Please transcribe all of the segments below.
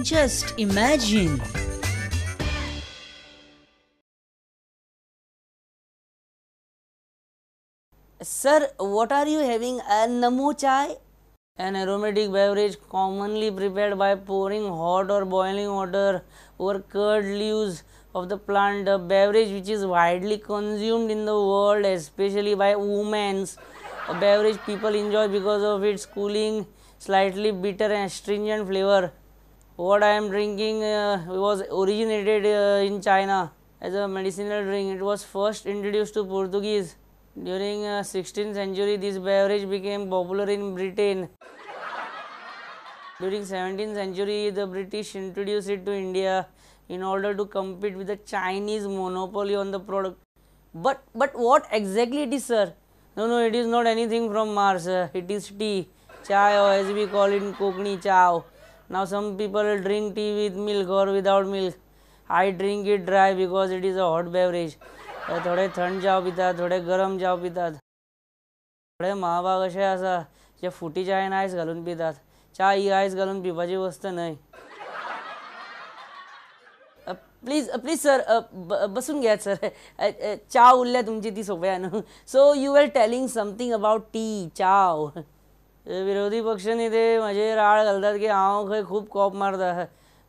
Just imagine. Sir, what are you having? Namo chai? An aromatic beverage commonly prepared by pouring hot or boiling water over curd leaves of the plant, a beverage which is widely consumed in the world, especially by women. A beverage people enjoy because of its cooling, slightly bitter and astringent flavor. What I am drinking was originated in China as a medicinal drink. It was first introduced to Portuguese. During 16th century, this beverage became popular in Britain. During 17th century, the British introduced it to India in order to compete with the Chinese monopoly on the product. But what exactly it is, sir? No, no, it is not anything from Mars. It is tea, chai, or as we call it in Kokani, chow. Now some people drink tea with milk or without milk. I drink it dry because it is a hot beverage. थोडे थंड च्याव पितात, थोडे गरम च्याव पितात, थोडे महाभाग अशे आसा जे फुटी च्यायेन आयस घालून पितात. च्या ही आयस घालून पिवपाची वस्त न्हय. प्लीज प्लीज सर, बसून घेयात सर. च्या उरल्या तुमची ती सोंपया न्हू. So you are telling something about tea, चाव. विरोधी पक्ष नेते म्हजेर आळ घालतात की हांव खंय खूब कोप मारता.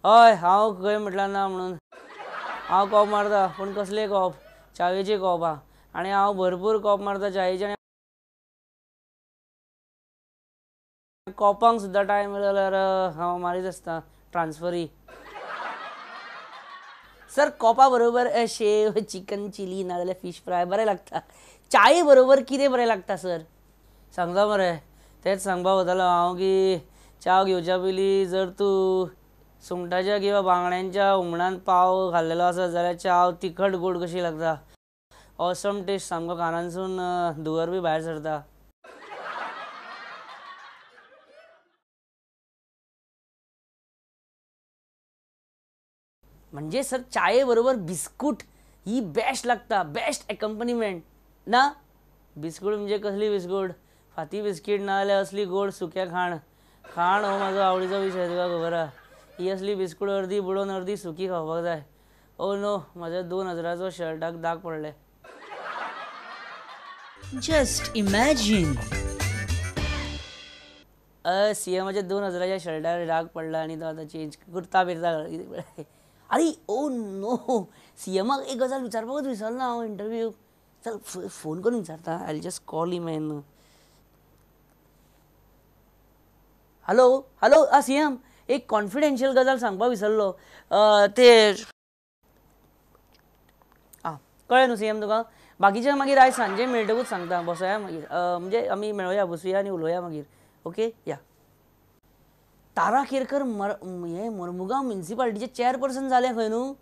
हय, हांव खंय म्हटल्यार ना म्हणून हांव कोप मारता, पूण कसले कोप? च्यावेचे कोप आहा. आनी हांव भरपूर कोप मारता च्यावेचे, आनी कोपांक सुद्दां टायम मेळ्ळो जाल्यार हांव मारीत आसता ट्रान्सफरी. सर, कोपा बरोबर शेव, चिकन चिली नाजाल्यार फीश फ्राय बरें लागता. च्याये बरोबर कितें बरें लागता सर? सांगता मरे, तेंच सांगपाक वतालो हांव की च्या घेवच्या पयलीं जर तूं सुंगटाच्या किंवा बांगड्यांच्या हुमणान पाव खाल्लेलो आसत जाल्यार च्याव तिखट गोड कशी लागता. ऑसम टेस्ट, सामको कानांसून धुंवर बी भायर सरता. म्हणजे सर, च्याये बरोबर बिस्कूट ही बेस्ट लागता, बेस्ट एकम्पनिमेंट ना. बिस्कूट म्हणजे कसली बिस्कूट? फाती बिस्कीट ना जाल्यार असली गोड सुक्या खाण. खाण हो म्हाजो आवडीचो विशय, तुका खबर आहा. ही असली बिस्कूट अर्दी बुडोवन अर्दी सुकी खावपाक जाय. ओ नो, म्हाज्या 2000चो शर्टाक दाग पडले. Just imagine. सीएमाच्या 2000च्या शर्टार डाग पडला आनी तो आतां चेंज कुर्ता बिर्ता. अरे ओ नो, सीएमाक एक गजाल विचारपाकूच विसरलो हांव इंटरव्यू. चल फोन करून विचारता. I just call him and hello hello, ah CM, एक कॉन्फिडेन्शियल गजाल सांगपाक विसरलो. ते आं कळ्ळें न्हू सीएम तुका? बाकीचे मागीर आयज सांजे मेळटकूच सांगता. बसोया मागीर, म्हणजे आमी मेळोया, बसुया आनी उलोवया मागीर. ओके या. तारा केरकर हे मोरमुगांव म्युनिसिपालिटीचे चेअरपर्सन जाले खंय न्हू.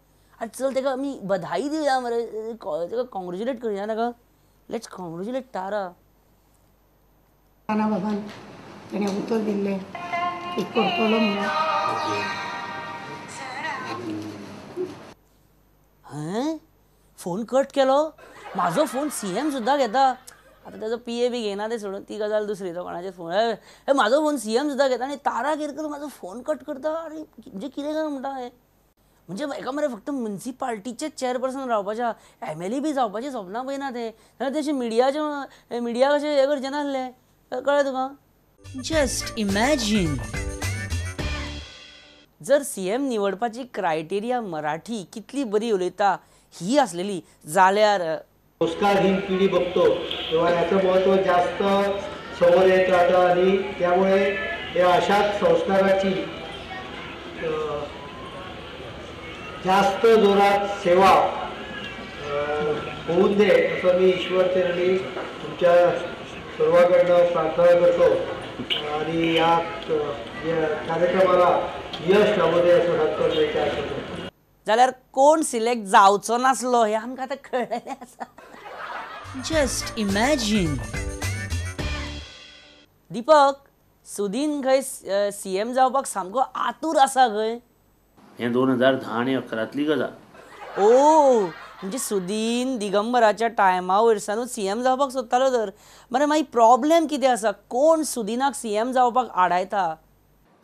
आनी चल तेका आमी बधाई दिवया मरे, तेका कॉंग्रेच्युलेट करुया ताका. Let's congratulate Tara. तारा बाबान तेणें उतर दिल्लें की करतलो म्हणून. हें फोन कट केलो. म्हाजो फोन सीएम सुद्दां घेता. आतां ताजो पी ए बी घेयना तें सोडून, ती गजाल दुसरी. तो कोणाचे फोन, म्हाजो फोन सीएम सुद्दां घेता आनी तारा केरकर म्हाजो फोन कट करता. आनी म्हणजे कितें काय म्हणटा हें? म्हणजे हेका मरे फक्त म्युनिसिपालिटीचेच चेअरपर्सन रावपाचें, एम एल ए बी जावपाचें सपनां पळयना ते. जाल्यार तेशें मिडियाचें, मिडिया कशें हें करचें नासलें. कळ्ळें तुका? Just imagine. जर सीएम निवडपाची क्रायटेरिया मराठी कितली बरी उलयता ही आसलेली जाल्यार संस्कारहीन पिढी बघतो तेव्हा याचं महत्त्व जास्त समोर येत राहतं आणि त्यामुळे या अशाच संस्काराची जास्त जोरात सेवा होऊन दे असं मी ईश्वरचरणी तुमच्या सर्वांकडनं प्रार्थना करतो आणि या कार्यक्रमाला यश लाभू दे असं सांगतो. आशा करतो. जाल्यार कोण सिलेक्ट जावचो नासलो हें आमकां आतां कळ्ळेलें आसा. Just imagine. Deepak, Sudin खंय सीएम जावपाक सामको आतूर आसा खंय. हें 2010 आनी 11तली गजाल. ओ म्हणजे सुदीन दिगंबराच्या टायमा वयरसानूच सीएम जावपाक सोदतालो तर. मरे मागीर प्रॉब्लेम कितें आसा? कोण सुदीनाक सीएम जावपाक आडायता?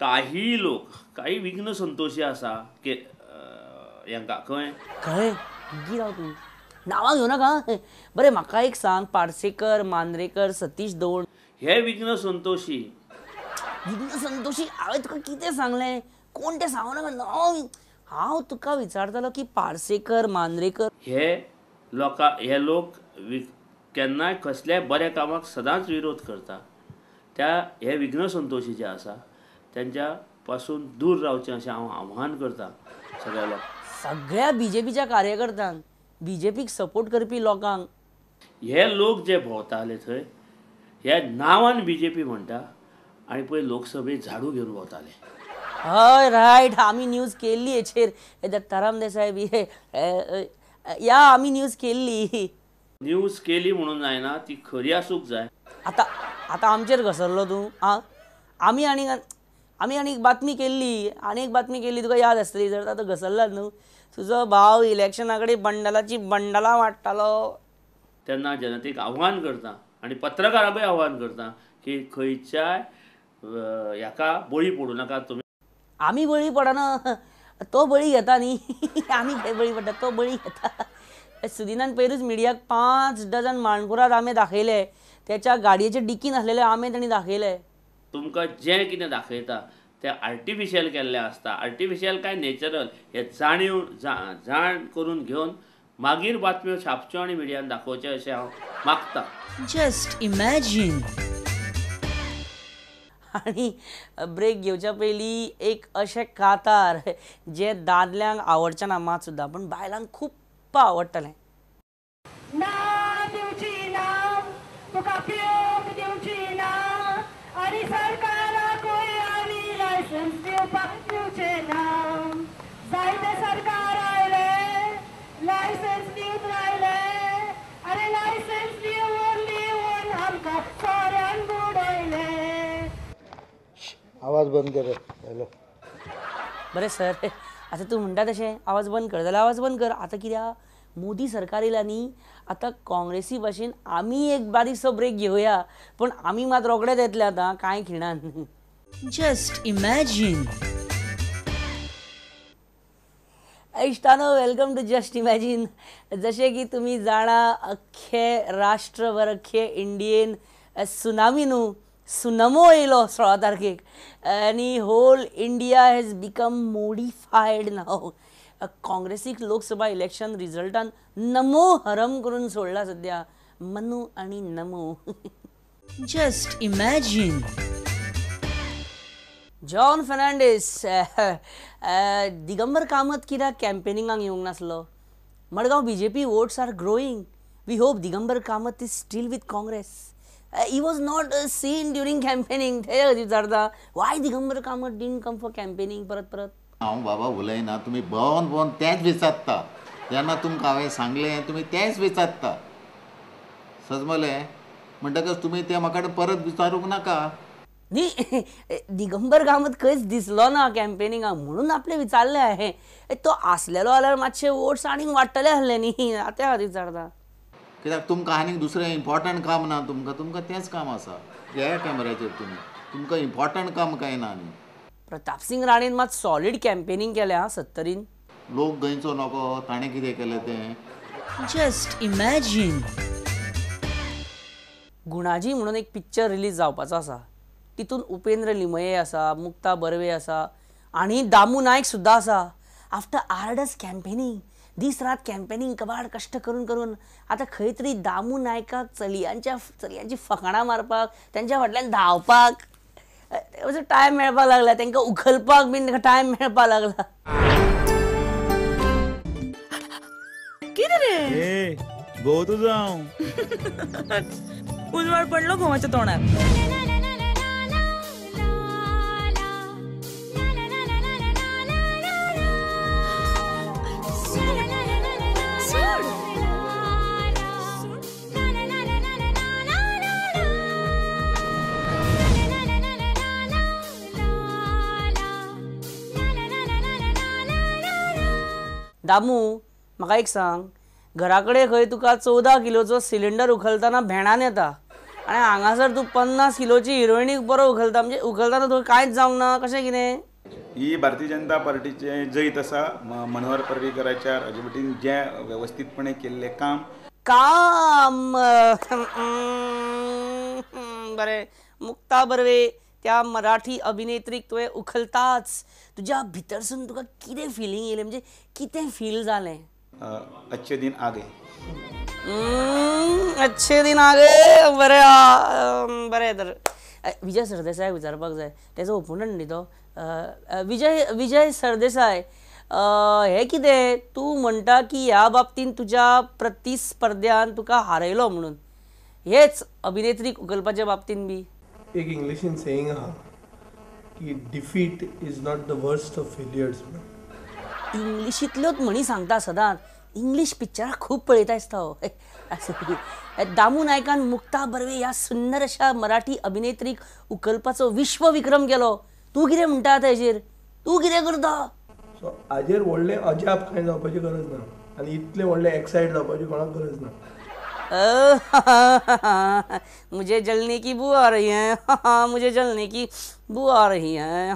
काही लोक काही विघ्न संतोषी आसा की हेंका खंय कळ्ळें गी राव तूं नांवां घेवं नाका. बरें म्हाका एक सांग, पार्सेकर, मांद्रेकर, सतीश दवण हे विघ्न संतोषी. विघ्न संतोषी हांवें तुका कितें सांगलें, कोण तें सांगू नाका. नांव हांव तुका विचारतालो की पार्सेकर, मांद्रेकर हे लोकां हे लोक केन्नाय कसल्याय बऱ्या कामाक सदांच विरोध करता. त्या हे विघ्न संतोषी जे आसा तेंच्या पासून दूर रावचें अशें हांव आव्हान करता सगळ्या लोकांक, सगळ्या बीजेपीच्या कार्यकर्त्यांक, बीजेपीक सपोर्ट करपी लोकांक. हे लोक जे भोंवताले थंय ह्या नांवान बीजेपी म्हणटा आनी पळय लोकसभेत झाडू घेवन भोंवताले. हय रायट, आमी न्यूज केल्ली हेचेर दत्ताराम देसाय बी या आमी न्यूज केल्ली. न्यूज केली म्हणून जायना, ती खरी आसूंक जाय. आतां आतां आमचेर घसरलो तूं. आं आमी आनी आमी आनी बातमी केल्ली, आनी एक बातमी केल्ली तुका याद आसतली. जर आतां घसरला न्हू, तुजो भाव इलेक्शना कडेन बंडलाची बंडलां वांट्टालो. तेन्ना जनतेक आव्हान करता आनी पत्रकारांकूय आव्हान करता की खंयच्याय ह्याका बळी पडूं नाका तुमी. आमी बळी पडना, तो बळी घेता न्ही. आमी खंय बळी पडटा, तो बळी घेता. सुदिनान पयरूच मिडियाक 5 डझन माणकुराद आमे दाखयले, त्याच्या गाडयेचे डिकीन आसलेले आमे तांणी दाखयले. तुमकां जें कितें दाखयता तें आर्टिफिशियल केल्लें आसता. आर्टिफिशियल काय नॅचरल हें जाणीव जाण करून घेवन मागीर बातम्यो छापच्यो आनी मिडियान दाखोवच्यो अशें हांव मागता. Just imagine. आनी ब्रेक घेवच्या पयलीं एक अशें कातार जें दादल्यांक आवडचें ना मात सुद्दां, पूण बायलांक खूब आवडटलें. ना दिवची ना तुका पिवंक दिवची ना आनी सरकाराकूय आमी लायसन्स दिवपाक दिवचें ना. जायते सरकार आयले लायसन्स दिवन रायले, आनी लायसन्स दिवन दिवन आमकां सोऱ्यान बुडयले. आवाज बंद कर. हॅलो बरें सर, आतां तूं म्हणटा तशें आवाज बंद कर जाल्यार आवाज बंद कर. आतां कित्याक मोदी सरकार येयला न्ही, आतां काँग्रेसी भाशेन आमी एक बारीकसो ब्रेक घेवया, पूण आमी मात रोखडेच येतले आतां कांय खिणान. Just imagine. इश्टानो, welcome to just imagine. जशें की तुमी जाणा, अख्खे राष्ट्रभर अख्खे इंडियेन सुनामी न्हू सुनमो येयलो 16 तारखेक आनी whole India has become modified now. काँग्रेसीक लोकसभा इलेक्शन रिजल्टान नमो हरम करून सोडला सद्या. मनू आनी नमो. Just imagine. John Fernandes, Digambar Kamat कित्याक कॅम्पेनिंगाक येवंक नासलो? Madgaon BJP votes are growing. We hope Digambar Kamat is still with Congress. He was not seen during campaigning. ते विचारता why Digambar Kamat didn't come for campaigning परत परत. हांव बाबा उलयना, तुमी भोवन भोवन तेंच विचारता. जेन्ना तुमकां हांवें सांगलें तुमी तेंच विचारता, सजमलें म्हणटकच तुमी तें म्हाका परत विचारूंक नाका. न्ही, दिगंबर कामत खंयच दिसलो ना कॅम्पेनिंगाक म्हणून आपलें विचारलें हांवें. तो आसलेलो जाल्यार मातशे वोट्स आनीक वाडटले आसले न्ही. आतां हांव विचारता कित्याक तुमकां आनीक दुसरें इम्पॉर्टंट काम ना, तुमकां तुमकां तेंच काम आसा. ह्या कॅमेराचेर तुमी तुमकां इम्पॉर्टंट काम कांय ना. न्ही, प्रतापसिंग राणेन मात सॉलीड कॅम्पेनिंग केलें हां 70. लोक गोंयचो नको, ताणें कितें केलें तें. Just imagine. Gunaji म्हणून एक पिक्चर रिलीज जावपाचो आसा, तितून उपेंद्र लिमये आसा, मुक्ता बर्वे आसा आनी दामू नायक सुद्दां आसा. आफ्टर आर्डस कॅम्पेनिंग, दीस रात कॅम्पेनिंग, कबाड कश्ट करून करून आतां खंय तरी दामू नायकाक चलयांची फकाणां मारपाक, तेंच्या फाटल्यान धांवपाक असो टायम मेळपाक लागला, तांकां उखलपाक बीन टायम मेळपाक लागला. कितें रे गो तुजो हांव उजवाड पडलो घोवाच्या तोंडार. दामू म्हाका एक सांग, घरा कडेन खंय तुका 14 किलोचो सिलिंडर उखलतना भेणान येता, आनी हांगासर तूं 50 किलोची हिरोइनीक बरो उखलता, म्हणजे उखलताना तुका कांयच जावंक ना, कशें कितें? ही भारतीय जनता पार्टीचें जैत आसा. मनोहर पर्रीकराच्या राजवटीन जें वेवस्थीतपणे केल्लें काम काम बरें. मुक्ता बर्वे त्या मराठी अभिनेत्रीक तुवें उखलताच तुज्या भितरसून तुका कितें फिलींग येयलें, म्हणजे कितें फील जालें? अच्छे दिन आ गए. अच्छे दिन आ गए. बरें बरें. तर विजय सरदेसायाक विचारपाक जाय, तेजो ओपोनंट न्ही तो विजय. विजय सरदेसाय, हें कितें तूं म्हणटा की ह्या बाबतींत तुज्या प्रतिस्पर्ध्यान तुका हारयलो म्हणून, हेच अभिनेत्रीक उखलपाच्या बाबतींत बी? एक इंग्लिशीन सेईंग आहा की defeat is not the worst of failures. इंग्लिशींतल्योच म्हणी सांगता सदांच, इंग्लीश पिक्चरां खूब पळयता दिसता हो. दामू नायकान मुक्ता बर्वे ह्या सुंदर अशा मराठी अभिनेत्रीक उखलपाचो विश्वविक्रम केलो. तूं कितें म्हणटा आतां हेजेर? तूं कितें करता? सो हाजेर व्हडलें अजाप कांय जावपाची गरज ना आनी इतलें व्हडलें एक्सायट जावपाची कोणाक गरज ना. मुझे जलने की बू आ रही है, मुझे जलने की बू आ रही है.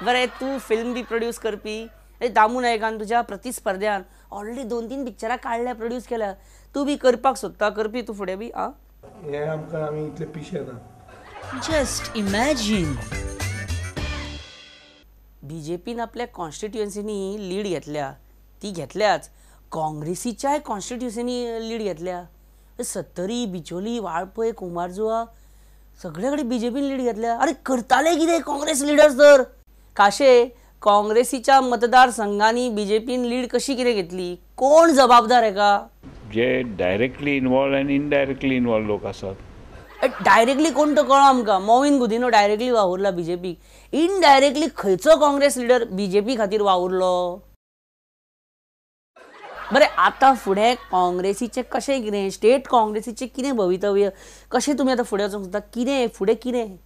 बरें, तूं फिल्म बी प्रोड्यूस करपी. दामू नायकान तुज्या प्रतिस्पर्ध्यान ऑलरेडी 2-3 पिक्चरां काडल्या, प्रोड्यूस केल्या, तूं बी करपाक सोदता, करपी तूं फुडें बी? आं, हें आमकां आमी इतले पिशे ना. Just imagine. बीजेपीन आपल्या कॉन्स्टिट्युएन्सीनी लीड घेतल्या, ती घेतल्याच, काँग्रेसीच्याय कॉन्स्टिट्युएन्सीनी लीड घेतल्या. सत्तरी, बिचोली, वाळपय, कुमारजुआ सगळे कडेन बीजेपीन लीड घेतल्या. अरे करताले कितें काँग्रेस लिडर्स तर? काशे काँग्रेसीच्या मतदारसंघांनी बीजेपीन लीड कशी कितें घेतली? कोण जबाबदार हेका? जे डायरेक्टली इन्वॉल्व आनी इनडायरेक्टली इन्वॉल्व लोक आसात. डायरेक्टली कोण तो कळ्ळो आमकां, मॉविन गुदिन्हो डायरेक्टली वावुरला बीजेपीक. इनडायरेक्टली खंयचो काँग्रेस लिडर बीजेपी खातीर वावुरलो? बरें, आतां फुडें काँग्रेसीचें कशें कितें, स्टेट काँग्रेसीचें कितें भवितव्य, कशें तुमी आतां फुडें वचूंक सोदता, कितें फुडें कितें?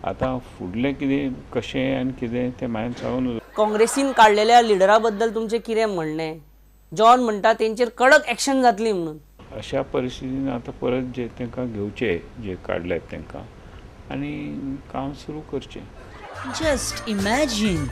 आतां फुडलें कितें कशें आनी कितें तें म्हायन सांगूं. काँग्रेसीन काडलेल्या लिडरा बद्दल तुमचें कितें म्हणणें? जॉन म्हणटा तेंचेर कडक एक्शन जातली म्हणून. अशा परिस्थितीन आतां परत जे तांकां घेवचे जे काडल्यात तांकां आनी काम सुरू करचें. Just imagine.